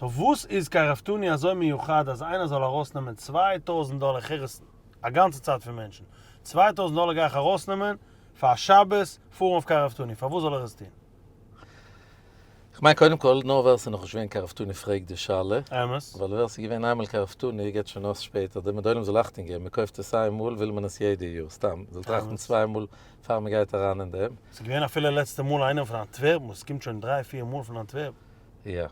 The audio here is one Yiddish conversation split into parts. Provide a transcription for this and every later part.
So וואס איז קרבתנו אזוי מיוחד אז איינער זאל ארויסנעמען 2000 דאלער, איך הער עס א גאנצע צייט פון מענטשן, 2000 דאלער גיי איך ארויסנעמען פאר א שבת פארן אויף קרבתנו, פארוואס זאל ער עס טון? כ'מיין קודם כל, נאר ווער ס'איז נאכנישט געווען קרבתנו פרעגט די שאלה. אמת. ווייל ווער ס'איז געווען איינמאל קרבתנו געבט שוין אויס שפעטער, די מדעולים זאל אכטונג געבן, מ'קויפט עס איין מאל וויל מען עס יעדע יאר, סתם, זאל טראכטן צוויי מאל פאר מ'גייט אריין אין דעם. ס'איז געווען אפילו לעצטע מאל איינער פון אנטווערפן וואס קומט שוין דריי פיר מאל פון אנטווערפן. יא.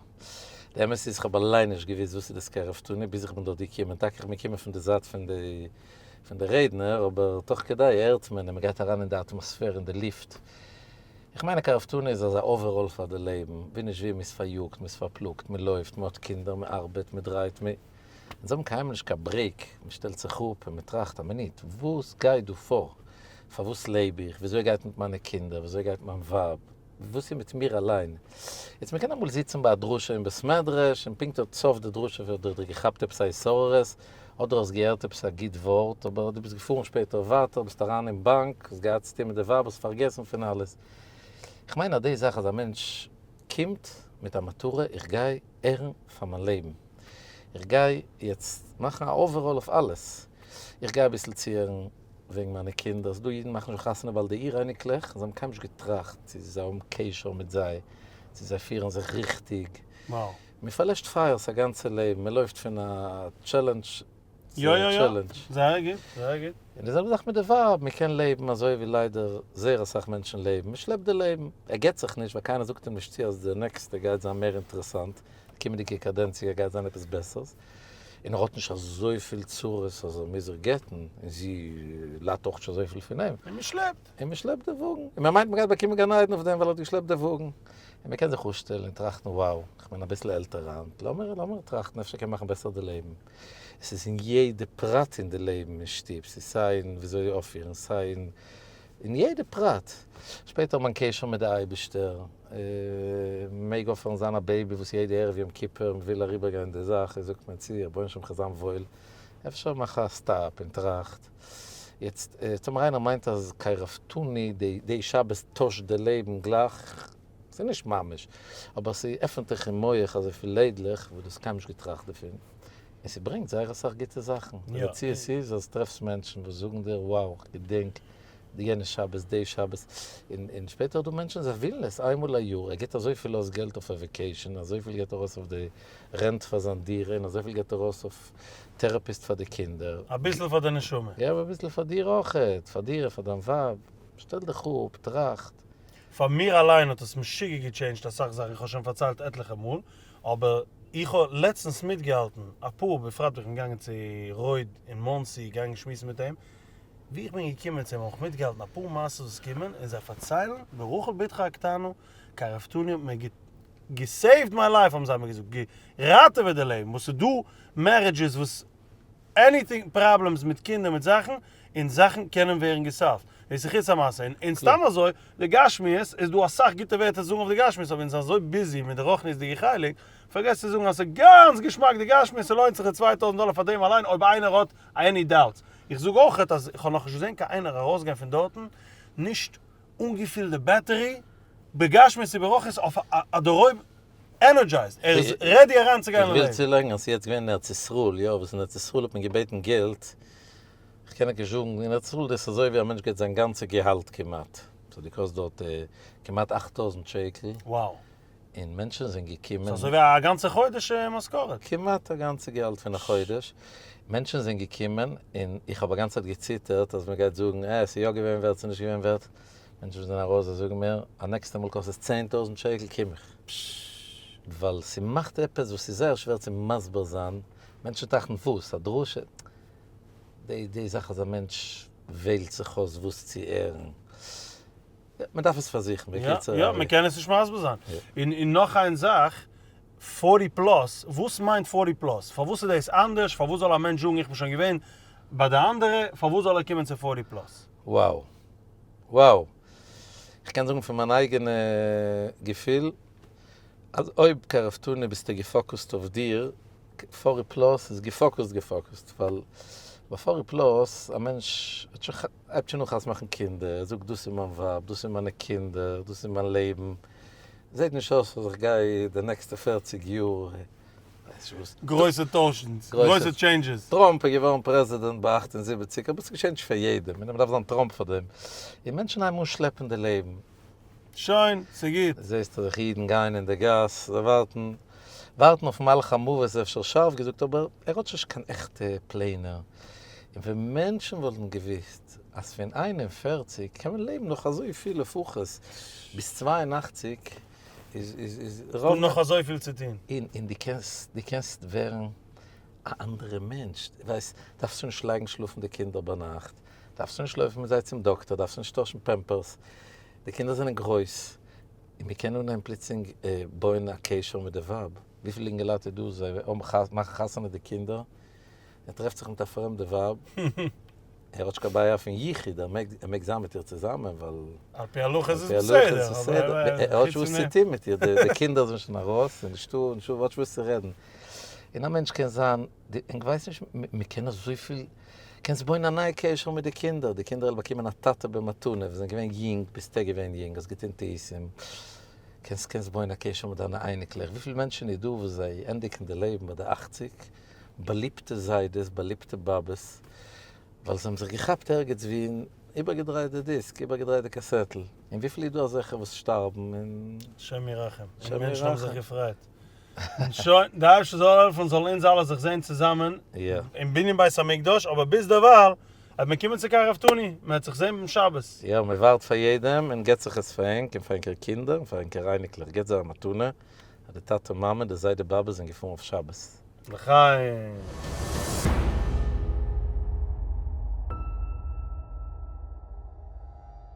די אמת איז כ'האב אליין נישט געוואוסט וואס איז דאס קרבתנו ביז איך בין דארט געקומען, טאקע איך בין געקומען פון די זייט פון די פון די רעדנער, אבער תוך כדי הערט מען און מ'גייט אריין אין די אטמאספער אין די לופט. איך מיין א קרבתנו איז אזא overhaul פאר די לעבן, ווי נישט ווי מ'איז פאריאגט, מ'איז פארפלאגט, מ'לויפט, מ'האט קינדער, מ'ארבעט, מ'דרייט, מ'. אונז האבן קיינמאל נישט קיין break, מ'שטעלט זיך אפ און מ'טראכט א מינוט, וואס גייט דא פאר? פארוואס לעב איך? וויאזוי גייט מיט מיינע קינדער? וויאזוי גייט מיין ווייב? וואס איז מיט מיר אליין? יעצט מ'קען אמאל זיצן ביי א דרשה אין בית מדרש און פונקט אט סוף די דרשה האט דיר געכאפט עפעס א התעוררות, אדער האסט געהערט עפעס א גוט ווארט, אבער דו ביסט געפארן שפעטער ווייטער, ביסט אריין אין באנק, האסט געהאט צוטון מיט די ווייב, האסט פארגעסן פון אלעס. איך מיין אז די זאך אז א מענטש קומט מיט א מטרה, איך גיי הערן פאר מיין לעבן, איך גיי יעצט מאכן א overhaul אויף אלעס, איך גיי אביסל צוהערן וועגן מיינע קינדער, ס'דא אידן מאכן שוין חתונה באלד די אור-אייניקלעך, זיי האבן קיינמאל נישט געטראכט צו זיי האבן קשר מיט זיי, צו זיי פירן זיך ריכטיג. מען פארלעשט פייערס א גאנצע לעבן, מען לויפט פון א challenge צו א challenge. זייער גוט, זייער גוט. און די זעלבע זאך מיט די ווייב, מען קען לעבן אזוי ווי ליידער זייער אסאך מענטשן לעבן, מען שלעפט די לעבן, ער גט זיך נישט ווייל קיינער זאגט אים נישט צו אז די נעקסטע גייט זיין מער אינטערעסאנט, די קומענדיגע קאדענציע גייט זיין עפעס בעסערס, און ער האט נישט אזויפיל צרות אז ער מוז זיך גט'ן, און זי ליידט אויך נישט אזויפיל פון אים. און מען שלעפט. און מען שלעפט די וואגן, און מען מיינט מען גייט באקומען גן עדן אויף דעם ווייל ער האט געשלעפט די וואגן, און מען קען זיך אפשטעלן און טראכטן wow, איך בין אביסל עלטער היינט, לאמיר לאמיר טראכטן אפשר קען מען מאכן בעסער די לעבן, עס איז אין יעדע פרט אין די לעבן אין שטוב, ס'איז סיי אין וויאזוי אויפפירן, סיי אין אין יעדע פרט, שפעטער מיין קשר מיט די אייבישטער, מעג אויפהערן זיין א baby וואס יעדע ערב יום כיפור מען וויל אריבערגיין די זאך, זאגט מען צו רבונו של עולם כ'זאל זיין וואויל, אפשר מאך א stop און טראכט. יעצט טאמער איינער מיינט אז קרבתנו די שבת טוישט די לעבן גלייך, ס'איז נישט ממש, אבער ס'עפענט דיך אין מח אזויפיל לעדלעך וואס דו האסט קיינמאל נישט געטראכט דערפון, און ס'ברענגט זייער אסאך גוטע זאכן. די מציאות איז אז טרעפסט מענטשן וואס זאגן דיר wow כ'געדענק יענע שבת, די שבת, און שפעטער איז דא מענטשן זיי ווילן עס איינמאל א יאר, ער גיבט אזויפיל אויס געלט אויף א vacation, אזויפיל געבט ער אויס אויף די rent פאר זיין דירה, און אזויפיל געבט ער אויס אויף therapist פאר די קינדער. אביסל פאר די נשמה. געב אביסל פאר דיר אויכעט, פאר דיר און פאר דיין ווייב. שטעל דיך אפ, טראכט. פאר מיר אליין האט עס משוגע גע change ט אסאך זאכן, איך האב שוין פארציילט עטליכע מאל, אבער איך האב לעצטנס מיטגעהאלטן אפאר, בפרט ווען איך בין געגאנגען צו רויד אין מאנסי, געגאנגען שמועסן מיט אים, ווי איך בין געקומען צו אים האב איך מיטגעהאלטן אפאר מעשות וואס קומען און זיי פארציילן ברחל בתך הקטנה, קרבתנו האט מיר גע save ט מיין life האבן זיי מיר געזאגט, געראטעוועט די לעבן, וואס ס'איז דא marriages וואס anything problems מיט קינדער מיט זאכן, און זאכן קענען ווערן גע solve ט, דאס איז חוץ המעשה, און סתם אזוי די גשמיות איז דא אסאך גוטע ווערטער צו זאגן אויף די גשמיות אבער אונז זענען אזוי busy מיט די רוחניות'דיגע חלק, פארגעסט צו זאגן אז ס'איז גאנץ געשמאק די גשמיות, ס'לוינט זיך די 2000 דאלער פאר דעם אליין אויב איינער האט any doubts. איך זאג אויכעט אז איך האב נאכנישט געזען קיין איינער ארויסגיין פון דארטן נישט אנגעפילט די battery בגשמיות וברוחניות אויף א דערהויב energized, ער איז ready אריינצוגיין איך וויל צולייגן אז ס'איז יעצט געווען אין ארץ ישראל, יא, וואס אין ארץ ישראל האט מען געבעטן געלט, איך קען נישט זאגן, אין ארץ ישראל דאס איז אזוי ווי א מענטש געבט זיין גאנצע געהאלט כמעט, סאו די קאסט דארט כמעט 8000 שקל. Wow. און מענטשן זענען געקומען. ס'איז אזוי ווי א גאנצע חודש משכורת. כמעט א גאנצע געהאלט פון א חודש. מענטשן זענען געקומען, און איך האב א גאנצע צייט געציטערט אז מ'גייט זאגן, אה, ס'איז יא געווען ווערט, ס'איז נישט געווען ווערט. מענטשן זענען ארויס, זיי זאגן מיר, אז נעקסטע מאל קאסט עס 10,000 שקל, קום איך. ווייל ס'מאכט עפעס וואס איז זייער שווער צו מסביר זיין. מענטשן טראכטן, וואס? א דרשה? די זאך אז א מענטש וועלט זיך אויס וואס צו הערן. מען דארף עס פארזוכן, בקיצור. יא, מען קען עס נישט מסביר זיין. און נאך איין זאך, forty plus, וואס מיינט forty plus? פארוואס איז דאס אנדערש? פארוואס זאל א מענטש זאגן איך בין שוין געווען ביי די אנדערע, פארוואס זאל ער קומען צו forty plus? Wow. Wow. איך קען זאגן פון מיין אייגענע געפיל, אז אויב קרבתנו ביסטו גע focus ט אויף דיר, forty plus איז גע focus ט גע focus ט, ווייל ביי forty plus א מענטש האט שוין הייבט שוין אן חתונה מאכן קינדער, ער זאגט דאס איז מיין ווייב, דאס איז מיינע קינדער, דאס איז מיין לעבן, זעט נישט אויס אז איך גיי די נעקסטע 40 יאר. ווייס נישט וואס. גרויסע טוישנס, גרויסע changes. טראמפ איז געווארן פרעזידענט ביי 78, אבער ס'געשעט נישט פאר יעדעם, און מ'דארף זיין טראמפ פאר דעם. און מענטשן הייבן אן שלעפן די לעבן. שוין, ס'גוט. זעסט אז אידן גייען אין די גאס, זיי ווארטן, ווארטן אויף מלאך המוות אפשר שארף געזאגט, אבער ער האט שוין נישט קיין עכטע פלענער. און ווען מענטשן וואלטן געוואוסט אז פון 41 קען מען לעבן נאך אזויפיל לפחות ביז 82 איז איז איז רוב. דא נאך אזויפיל צו טון. און און דו קענסט דו קענסט ווערן א אנדערע מענטש, ווייסט, דארפסט נישט לייגן שלאפן די קינדער ביינאכט, דארפסט נישט לויפן מיט זיי צום דאקטער, דארפסט נישט טוישן Pampers, די קינדער זענען גרויס, און מען קען אנהייבן פלוצלינג בויען א קשר מיט די ווייב, וויפיל אינגעלייט איז דא זיי מאכן חתונה די קינדער, ער טרעפט זיך מיט א פרעמדע ווייב, ער האט נישט קיין בעיה פון יחוד, ער מעג ער מעג זיין מיט איר צוזאמען ווייל. על פי הלכה איז עס בסדר, אבער ער האט נישט וואס צו טון מיט איר, די קינדער זענען שוין ארויס, און נישטא נישטא וואס צו רעדן, און א מענטש קען זיין, און כ'ווייס נישט, מ'קען אזויפיל, קענסט בויען א נייע קשר מיט די קינדער, די קינדער וועלן באקומען א טאטע במתנה, ווען זיי זענען געווען יונג, ביסטו געווען יונג, האסט געטון טעותים, קענסט קענסט בויען א קשר מיט דיינע אייניקלעך, וויפיל מענטשן איז דא וואס זיי ענדיגן די לעבן ביי די 80, באליבטע זיידעס, באליבטע באבעס, ווייל זיי האבן זיך געכאפט ערגעץ ווי און איבערגעדרייט די דיסק, איבערגעדרייט די קאסעטל, און וויפיל איז דא אזעלכע וואס שטארבן און. השם ירחם, און מענטשן האבן זיך געפרייט. און שוין, די אייבערשטער זאל העלפן זאלן אונז אלע זיך זען צוזאמען אין בנין בית המקדש, אבער ביז דערווייל וועט מען קומען צו קרבתנו, מען וועט זיך זען ביים שבת. יא, מען ווארט פאר יעדעם און געבט זיך עס פאר ענק און פאר ענקערע קינדער און פאר ענקערע אייניקלעך, געבט זיי א מתנה אז די טאטע מאמע, די זיידע באבע זענען געפארן אויף שבת. לחיים!